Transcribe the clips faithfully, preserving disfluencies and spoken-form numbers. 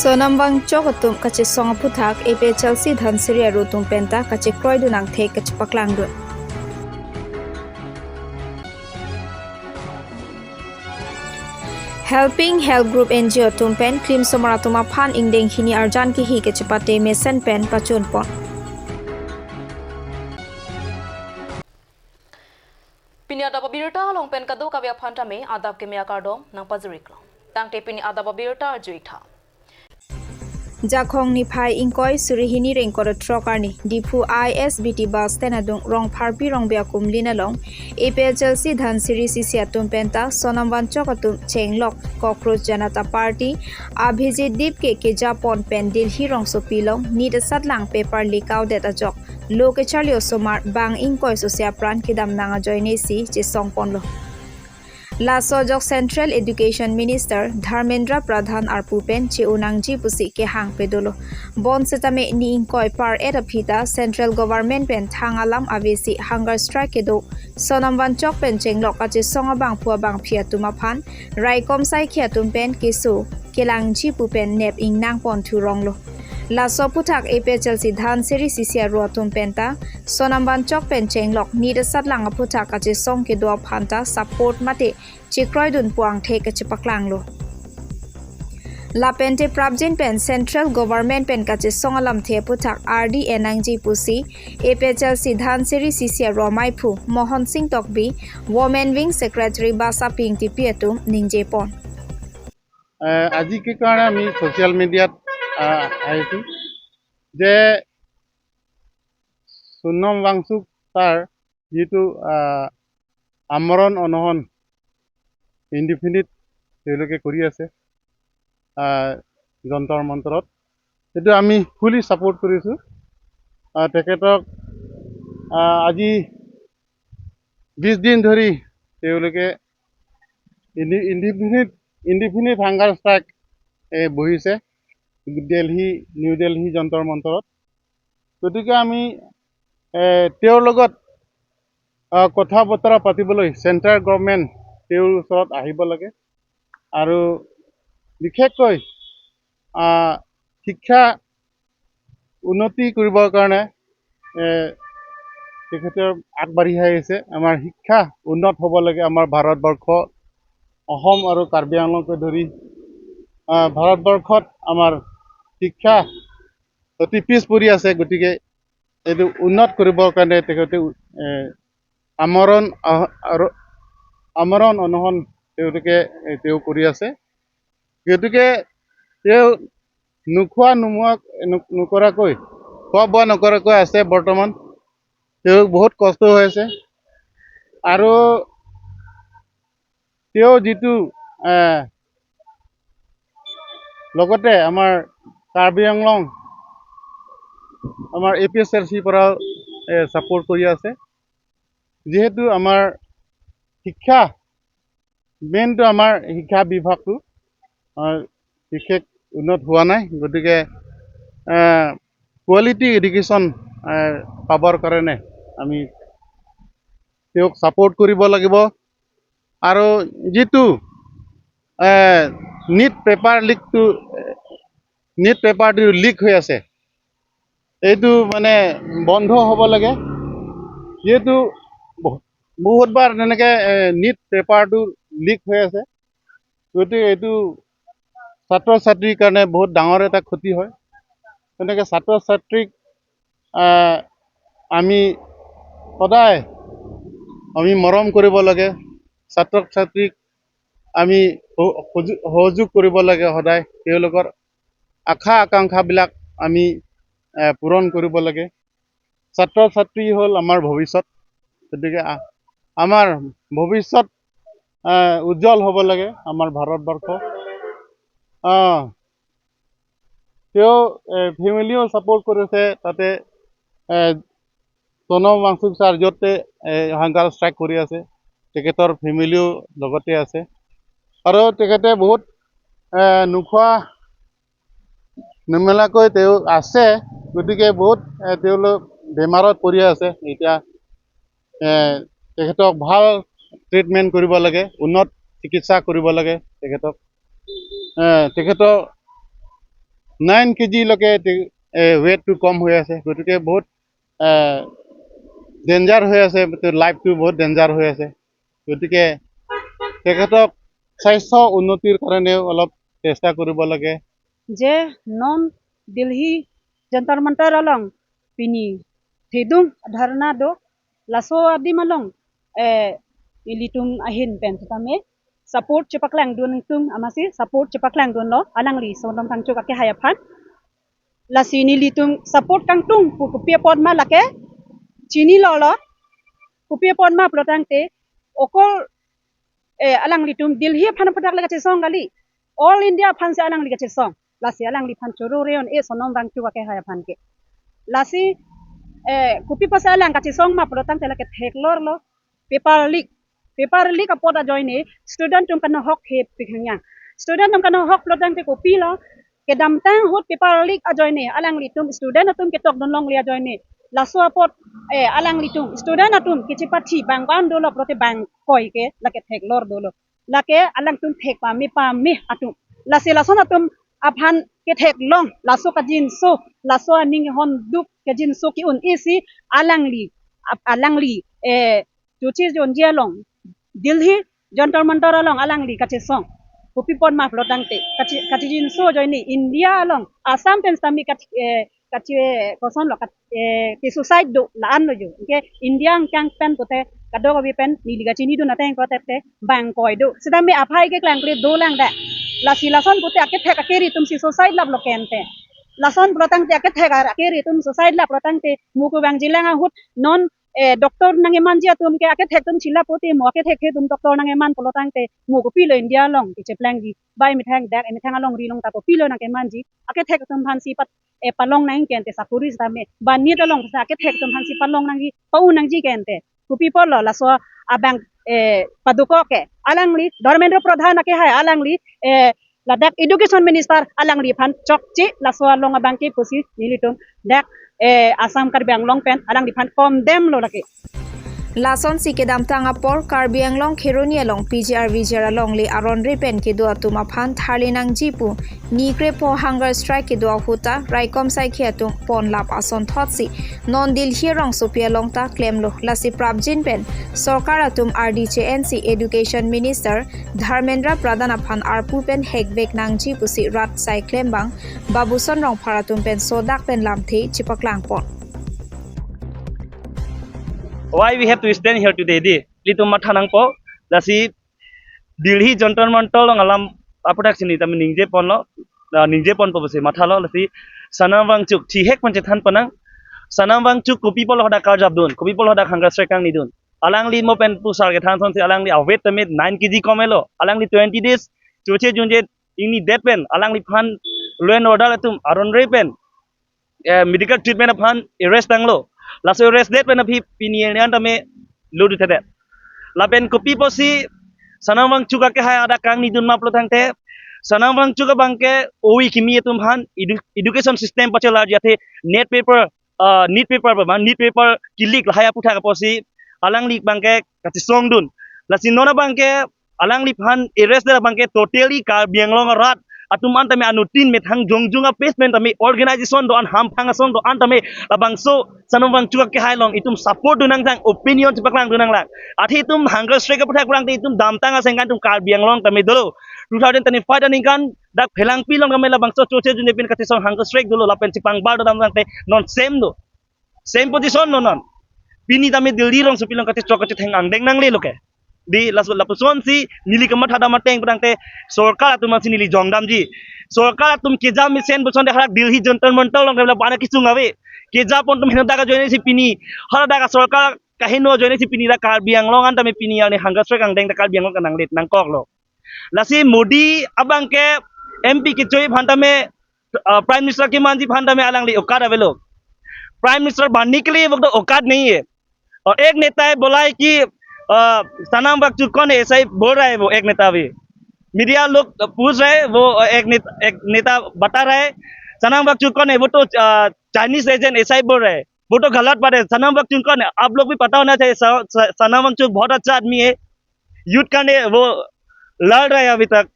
Sonam Wangchok atum kachesong aphuthak A P H L C Dhansiri aru atum penta kachekroidun angthek kachepaklangdun. Helping Health Group N G O atum pen klimsomar atum aphan ingdeng hini arjan kihi kachepate mesen pen pachunpon. Pini adap abirta along pen kadokave aphan tame adap keme akardom nangpajiriklo. Tangte pini adap abirta arjuitha. Jakhong niphai ingkoi suri hini ingkoi ra throk arni Diphu I S B T bus stand adung Rongpharpi Rongbi akumlin along A P H L C Dhansiri C C atum penta Sonam Wangchok atum chenglok Cockroach Janata Party Abhijit Dipke kejapon pen Delhi rongsopi along nit asatlang paper leak out det ajok lo kecharli osomar bang ingkoi sose apran kedam nang ajoine si chesongponlo. Laso ajok Central Education Minister Dharmendra Pradhan arpu pen che-o nangji pusi kehang pedolo. Bonsetame ni ingkoi par et aphi ta Central Government pen thang alam avesi hunger strike kedo Sonam Wangchok pen chenglok kachesong abangphu abangphi atum aphan raikom saikhi atum pen keso kelangji pu pen nep ingnangpon thuronglo. Laso aphuthak A P H L C Dhansiri C C aru atum penta Sonam Wangchok pen chenglok nit asatlang aphuthak kachesong kedo aphanta support mate chekroidun pu angthek kachepaklanglo. Lapente prapjin pen Central Government pen kachesong alamthe aphuthak ardi en nangji pusi A P H L C Dhansiri C C aru amaiphu Mohan Singh Tokbi, Women Wing Secretary Basaphi Ingtipi atum ningjepon. আহ, আজি কি কাৰণে আমি ছ'চিয়েল মিডিয়াত, আহ, আহিছোঁ যে সোণম ৱাংচুক ছাৰ যিটো, আহ, আমৰণ অনশন ইনডিফিনিট তেওঁলোকে কৰি আছে, আহ, যন্তৰ মন্তৰত, সেইটো আমি ফুলি ছাপোৰ্ট কৰিছোঁ। আহ, তেখেতক, আহ, আজি বিশ দিন ধৰি তেওঁলোকে ইনডি-, ইনডিফিনিট, ইনডিফিনিট হাংগাৰ ষ্ট্ৰাইক, এ, বহিছে দিল্লী, নিউ দিল্লী যন্তৰ মন্তৰত। গতিকে আমি, এ, তেওঁৰ লগত, আহ, কথা বতৰা পাতিবলৈ চেণ্ট্ৰেল গভৰ্ণমেণ্ট তেওঁৰ ওচৰত আহিব লাগে আৰু বিশেষকৈ, আহ, শিক্ষা উন্নতি কৰিবৰ কাৰণে, এ, তেখেতে আগবাঢ়ি আহিছে। আমাৰ শিক্ষা উন্নত হ'ব লাগে, আমাৰ ভাৰতবৰ্ষ, অসম আৰু কাৰ্বি আংলঙকে ধৰি, আহ, ভাৰতবৰ্ষত আমাৰ শিক্ষা অতি পিছ পৰি আছে। গতিকে এইটো উন্নত কৰিবৰ কাৰণে তেখেতে, এ, আমৰণ আহ-, আৰু আমৰণ অনশন তেওঁলোকে, এ, তেওঁ কৰি আছে। গতিকে তেওঁ নোখোৱা নোমোৱা, নক-, নকৰাকৈ, খোৱা বোৱা নকৰাকৈ আছে বৰ্তমান। তেওঁ বহুত কষ্ট হৈ আছে। আৰু তেওঁ যিটো, এ, লগতে আমাৰ কাৰ্বি আংলং, আমাৰ এ পি এইচ এল চিৰ পৰাও, এ, ছাপোৰ্ট কৰি আছে। যিহেতু আমাৰ শিক্ষা, মেইনটো আমাৰ শিক্ষা বিভাগটো, আহ, বিশেষ উন্নত হোৱা নাই। গতিকে, আহ, কোৱালিটি এডুকেশ্যন, আহ, পাবৰ কাৰণে আমি তেওঁক ছাপোৰ্ট কৰিব লাগিব। আৰু যিটো, আহ, নিট পেপাৰ লিকটো, নিট পেপাৰটো লিক হৈ আছে, এইটো মানে বন্ধ হ'ব লাগে। যিহেতু বহু-, বহুতবাৰ তেনেকে, এ, নিট পেপাৰটো লিক হৈ আছে, গতিকে এইটো ছাত্ৰ ছাত্ৰীৰ কাৰণে বহুত ডাঙৰ এটা ক্ষতি হয়। তেনেকে ছাত্ৰ ছাত্ৰীক, আহ, আমি সদায় আমি মৰম কৰিব লাগে। ছাত্ৰ ছাত্ৰীক আমি সহ-, সহযোগ, সহযোগ কৰিব লাগে সদায়। তেওঁলোকৰ আশা আকাংক্ষাবিলাক আমি, এ, পূৰণ কৰিব লাগে। ছাত্ৰ ছাত্ৰী হ'ল আমাৰ ভৱিষ্যত। গতিকে আ-, আমাৰ ভৱিষ্যত, এ, উজ্জ্বল হ'ব লাগে আমাৰ ভাৰতবৰ্ষ। আহ, তেওঁ, এ, ফেমিলিও ছাপোৰ্ট কৰিছে তাতে, এ, সোণম ৱাংচুক ছাৰ য'তে, এ, হাংগাৰ ষ্ট্ৰাইক কৰি আছে, তেখেতৰ ফেমিলিও লগতে আছে। আৰু তেখেতে বহুত, এ, নোখোৱা নেমেলাকৈ তেওঁ আছে। গতিকে বহুত, এ, তেওঁলোক বেমাৰত পৰি আছে। এতিয়া, এ, তেখেতক ভাল ট্ৰিটমেণ্ট কৰিব লাগে, উন্নত চিকিৎসা কৰিব লাগে তেখেতক। এ, তেখেতক নাইন কেজি লৈকে তে-, এ, ৱেইটটো কম হৈ আছে। গতিকে বহুত, এ, ডেঞ্জাৰ হৈ আছে, লাইফটো বহুত ডেঞ্জাৰ হৈ আছে। গতিকে তেখেতক স্বাস্থ্য উন্নতিৰ কাৰণেও অলপ চেষ্টা কৰিব লাগে। Je non Delhi Jantar Mantar along pini thedung dharna do, laso adim along, eh, ilitum ahin pen tame support chepaklangdun tum amatsi support chepaklangdunlo alangli Sonam Wangchuk akehai aphan. Lasi nelitum support kangtung pu kopi apot ma lake chinilo lo. Kopi apot ma pulotangte okol, eh, alanglitum Delhi aphan aphuthak le kachesong kali. All India aphansi alangli kachesong. Lasi alangliphan choro reon e Sonam Wangchuk akehai aphan ke. Lasi, eh, kopi apotsi alang kachesong ma pulotangte lake theklorlo. Paper leak. Paper leak apot ajoine student atum kanohok he pikhangyang. Student atum kanohok pulotangte kopilo, kedamtang ahut paper leak ajoine alanglitum student atum ketokdun longle ajoine laso apot, eh, alanglitum student atum kechepathi bang ko-an dolo pulote bang koi ke lake theklor dolo. Lake alangtum thek pame pame atum. Lasi lason atum aphan ketheklong, laso kajinso, laso aning honduk kajinso ke-un isi alangli, ap-, alangli, eh, choche jonji along, Delhi Jantar Mantar along alangli kachesong. Kopi apot ma pulotangte, kache-, kachejinso ajoine India along, Assam pen sitame kach-, eh, kache kosonlo kat-, eh, ke suicide do la-an lo jo. Ke India angkang pen pute kadokave pen neli kachinidun ateng pute te bang koi do. Sitame aphai keklangkle dolang da. Lasi lason pute akethek akeri atumsi suicide laplo kente. Lason pulotangte akethek akeri atum suicide lap pulotangte mo kevangji lang ahut non, eh, doctor nangkemanji atum ke akethek atum chilap pute mo akethek atum doctor nangkeman pulotangte mo kopilo India along kecheplangji. Bai methang dak, eh, methang alongri along ta kopilo nangkemanji. Akethek atum aphansi pat, eh, palong nang kente sakuri sitame. Banit along sa akethek atum aphansi palong nangji, pa-un nangji kente. Kopi apotlo laso abang, eh, padukok ke. Alangli, Dharmendra Pradhan akehai alangli, eh, ladak Education Minister alangliphan chokche laso along abang ke pusi nelitum dak, eh, Assam Karbi Anglong pen alangliphan condemn lo lake. Lasonsi kedamtang apor Karbi Anglong Kheroni along P G R V G R alongle aron re pen kedo atum aphan tharle nangji pu ni krepho hunger strike kedo ahut ta raikom saikhi atum ponlap asonthotsi non Delhi rongsopi along ta klemlo. Lasi prapjin pen sorkar atum ardi che-ensi Education Minister Dharmendra Pradhan aphan arpu pen hekvek nangji pusi rat sai klembang Babuson Rongphar atum pen sodak pen lamthe chepaklangpon. Why we have to stand here today? Di, ilitum matha nangpo, lasi Delhi Jantar Mantar along alam aphuthak si neli tame ningjeponlo, ah, ningjeponpo pusi mathalo, lasi Sonam Wangchuk thihek pen chethan ponnang. Sonam Wangchuk kopi apotlo hadak karjapdun, kopi apotlo hadak hunger strike kangnidun. Alangli mo pen pusar kethan asonsi alangli awet tame nine K G komelo. Alangli twenty days choche junje ingnidet pen alangliphan law and order atum aron re pen, eh, medical treatment aphan arrest tanglo. Laso arrest det pen aphi pini an tame loduthe det. Lapen kopi apotsi Sonam Wangchuk akehai hadak kangnidun ma pulotangte, Sonam Wangchuk abang ke oi kimi atum aphan edu-, education system pachelarji athe NEET paper, ah, NEET paper ba, NEET paper ki-leak lahai aphuthak apotsi alangli abang ke kachesongdun. Lasi non abang ke alangliphan arrest det abang ke totally Karbi Anglong arat atum an tame anuttin methang jongjung a-page pen tame organization do-an, hamphang asong do-an tame labangso Sonam Wangchuk akehai along itum support dun nanglang, opinion chepaklangdun nanglang. Athe itum hunger strike aphuthak pulotangte itum damtang asengkan atum Karbi Anglong tame dolo. Two thousand twenty-five aningkan dak Phelangpi along tame labangso choche junje pen kachesong hunger strike dolo lapen chepangbar do damtangte non same do. Same position non non. Pini tame Delhi rongsopi along kachechok kachetheng angdeng nanglelo ke. Di laso lapusonsi neli kamatha dam ateng pulotangte sorkar atum aphansi neli jongdamji. Sorkar atum keja mesen puson de hadak Delhi Jantar Mantar along de la bana kisung ave. Kejapon atum heno dak ajoinesi pini hadak sorkar kaheno ajoinesi pini dak Karbi Anglong an tame pini arni hunger strike angdeng dak Karbi Anglong kananglet nangkoklo. Lasi Modi abang ke M P kechoi aphan tame, ah, Prime Minister kemanji aphan tame alangli औकात avelo. Prime Minister बनने के लिए वो तो औकात नहीं है। और एक नेता है बोला है कि, अ, सनम वांगचुक कौन है, ऐसा ही बोल रहा है वो एक नेता भी। मीडिया लोग पूछ रहे हैं, वो एक नेता, एक नेता बता रहा है, सनम वांगचुक कौन है, वो तो, अ, चाइनीज एजेंट, ऐसा ही बोल रहा है। वो तो गलत बात है। सनम वांगचुक कौन है? आप लोग भी पता होना चाहिए। स-, स-, सनम वांगचुक बहुत अच्छा आदमी है। यूथ का ने वो लड़ रहा है अभी तक,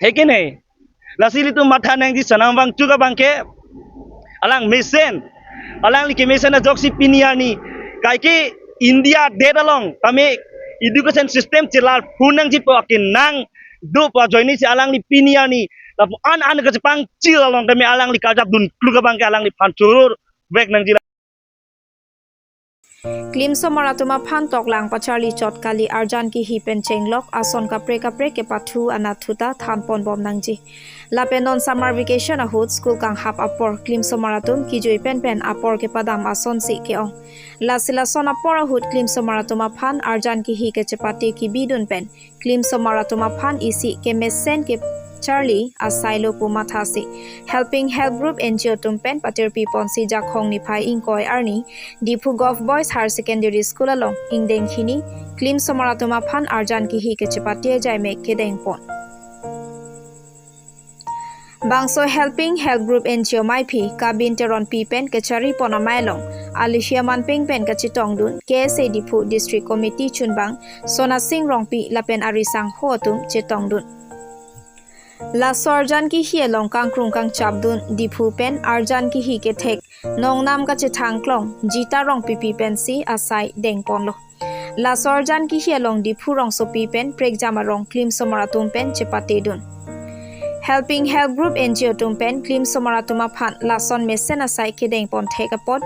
है कि नहीं? Lasi ilitum matha nangji Sonam Wangchuk abang ke alang mesen, alangli kemesen ajoksi pini arni kaike India det along tame education system chelar phun nangji pu akenang do pu ajoine si alangli pini arni lapu an an kachepangchil along tame alangli karjap dun kluk abang ke alangliphan choror vek nangji. Klimsomar atum aphan toklang pacharli chot kali, arjan kehi pen chenglok ason kaprek kaprek kepathu anatthu ta thanpon bom nangji. Lapen non summer vacation ahut school kanghap apor klimsomar atum kejui pen pen apor kepadam asonsi ke-ong. Lasi lason apor ahut klimsomar atum aphan arjan kehi kechepate kebidun pen klimsomar atum aphan isi kemesen kecharli asai lo pu mathasi Helping Help Group N G O atum pen patirpi ponsi Jakhong niphai ingkoi arni Diphu Govt Boys Higher Secondary School along ingdeng hini klimsomar atum aphan arjan kehi kechepate ajai mek kedeng pon. Bangso Helping Help Group N G O maiphi Kabin Teronpi pen kechari pon amei along Alicia Manping pen kachetongdun K S A Diphu District Committee chunbang Sonasing Rongpi lapen arisangho atum chetongdun. Laso arjan kehi along kangkrung kangchapdun Diphu pen arjan kehi kethek nongnam kachethang klong Jita Rongpipi pensi asai deng ponlo. Laso arjan kehi along Diphu rongsopi pen prekjam arong klimsomar atum pen chepatedun. Helping Help Group N G O atum pen klimsomar atum aphan lason mesen asai kedeng pon thek apot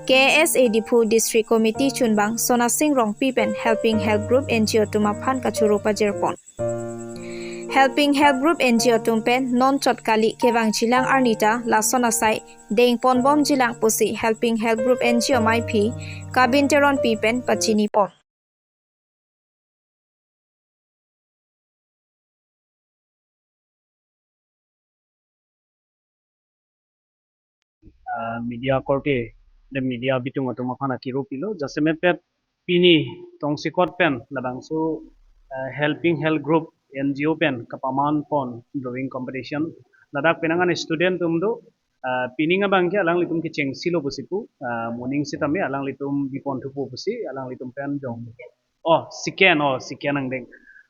K S A Diphu District Committee chunbang Sonasing Rongpi pen Helping Help Group N G O atum aphan kachoro pajir pon. Helping Help Group N G O atum pen non chot kali kevangjilang arni ta lason asai deng pon bomjilang pusi Helping Help Group N G O maiphi Kabin Teronpi pen pachini pon. Ah, media korte, the media bitung atum aphan akiro pilo, jasemet pet pini tongsekot pen labangso, ah, Helping Help Group N G O pen kapaman pon drawing competition. Ladak penang an student atum do, ah, pining abang ke alanglitum kechengsi lo pusi pu, ah, moning sitame alanglitum bipon thupo pusi alanglitum pen jong. Oh, second, oh, second angdeng.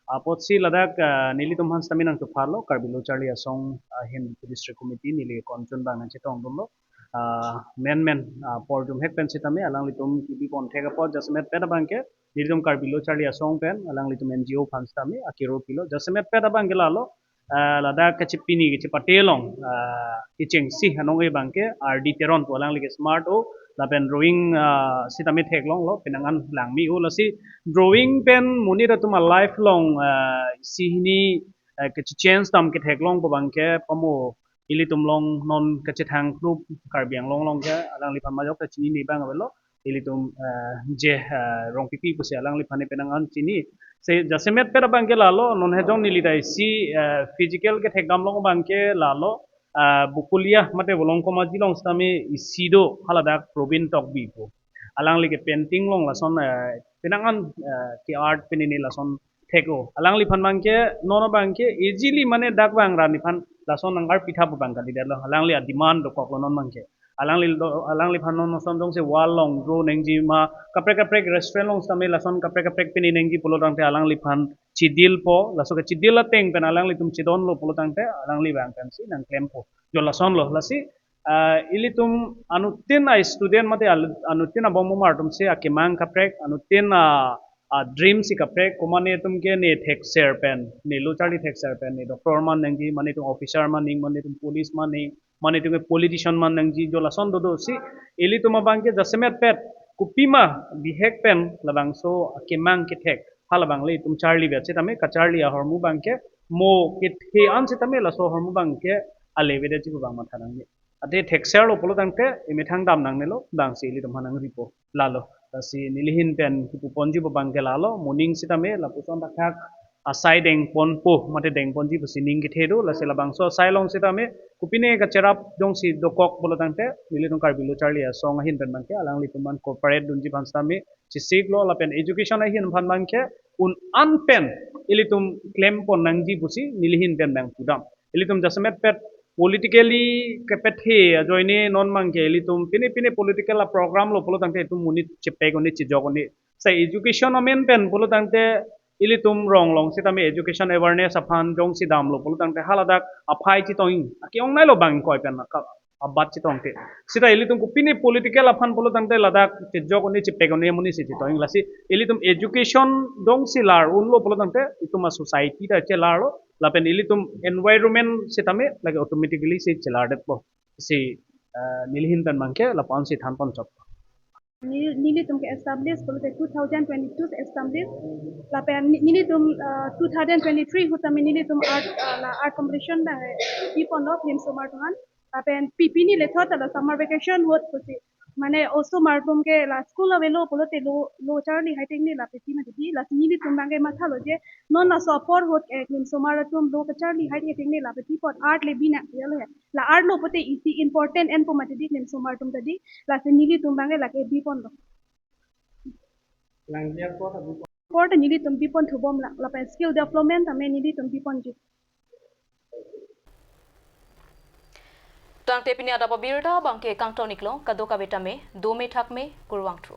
Apotsi ladak, ah, nelitum aphan sitame nangtupharlo, Karbi Lo Charli Asong, ah, ahin District Committee neli konchun bang nangchetongdunlo. Ah, men men, ah, porjum hek pen sitame alanglitum kebi pon thek apot jasemet pet abang ke, nelitum Karbi Lo Charli Asong pen, alanglitum N G O aphan sitame akiro pilo, jasemet pet abang ke lalo, ah, ladak kachepini kachepate along, ah, kechengsi anong abang ke R D Teron pu alangli ke smart o, lapen drawing, ah, sitame theklonglo, penang an langme o, lasi drawing pen monit atum a life along, ah, isi hini, ah, kechechange tam ketheklong pu abang ke pamo ilitum along non kachethang kluk Karbi Anglong along ke alangliphan majok ta chinine abang avelo. Ilitum, eh, je, eh, Rongpipi pusi alangliphan penang an chini. Se jasemet pet abang ke lalo, non hejong neli ta isi, eh, physical kethekdam along abang ke lalo, eh, Bokolia mate Bolong Komaji along sitame isi do, haladak Probin Tokbi pu. Alangli ke painting along lason, eh, penang an, eh, ke art penine lason thek o. Alangliphan abang ke, non abang ke, easily mane dak bang ra nephan lason nang-arpi tha pu abang kalidetlo. Alangli a demand dokoklo non abang ke. Alangli do, alangliphan non lason jongsi wall along draw nangji ma, kaprek kaprek restaurant along sitame lason kaprek kaprek pini nangji pulo tangte alangliphan chidil po, laso kechidil ateng pen alanglitum chidonlo pulo tangte alangli abang pensi nangklempo. Jo lasonlo, lasi, ah, ilitum anuttin a student mate al-, anuttin abong bomar atum si akemang kaprek, anuttin a, a dream si kaprek, komane atum ke ne thekser pen, ne lo charli thekser pen, ne doctor man nangji, mane atum officer man ning, mane atum police man ning, mane atum ke politician man nangji, jo lason dodo si, ilitum abang ke jasemet pet, kopima bihek pen labangso akemang kethek, halabang le itum charli vet sitame, kacharli ahormu abang ke, mo kethe an sitame laso ahormu abang ke ale vedet ji pu abang matha nangji. Ate thekserlo pulo tangte, emethang dam nangnelo, bangsi ilitum aphan nangripo. Lalo, lasi neli ahin pen kipu ponji pu abang ke lalo, moning sitame, lapuson thakthak, asai dengponpo, mate dengponji pusi ning kethe do, lasi labangso asai along sitame, kopine kacherap jongsi dokok pulo tangte, nelitum Karbi Lo Charli Asong ahin pen abang ke, alanglitum aphan cooperate dunji aphan sitame, chesiklo, lapen education ahin aphan abang ke, un an pen, ilitum klempon nangji pusi, neli ahin pen abang pudam. Ilitum jasemet pet, politically kepethe ajoine non abang ke ilitum pine pine political a program lo pulo tangte itum monit chepek un-e chejok un-e. Sai education amen pen pulo tangte ilitum rong along sitame education awareness aphan jongsi damlo pulo tangte haladak aphai chetong, ake-ong nailo bang ingkoi pen ka abat chetongte. Sita ilitum kopine political aphan pulo tangte ladak chejok un-e chepek un-e amonit si chetong, lasi ilitum education jongsi lar unlo pulo tangte itum a society ta chelarlo, lapen ilitum environment sitame lake automatically si chelardetpo. Si, eh, nelihin pen abangke lapu-an si thanpon chot. Neli-, nelitum ke establish pulote two thousand twenty-two si establish. Lapen ne-, nelitum, uh, two thousand twenty-three ahut tame nelitum art, uh, la art competition dak, eh, piponlo Klimsomar atum aphan. Lapen pi-, pini le thot la summer vacation ahut pusi. Mane osomar atum ke la school avelo pulote lo, lo charli hai tengne lapu pi mati di. Lasi nelitum abangke mathalo je non laso apor ahut, eh, Klimsomar atum lo kacharli hai tengne lapu pi apot art le binang yalo he. La art lo pulote isi important enpo mati di Klimsomar atum ta di. Lasi nelitum abangke lake piponlo. Apor ta nelitum pipon thubom lang, lapen skill development tame nelitum piponji. Tangte pini adap abirta abangke kangton iklo, kadokave tame dome thakme, kurvangthu.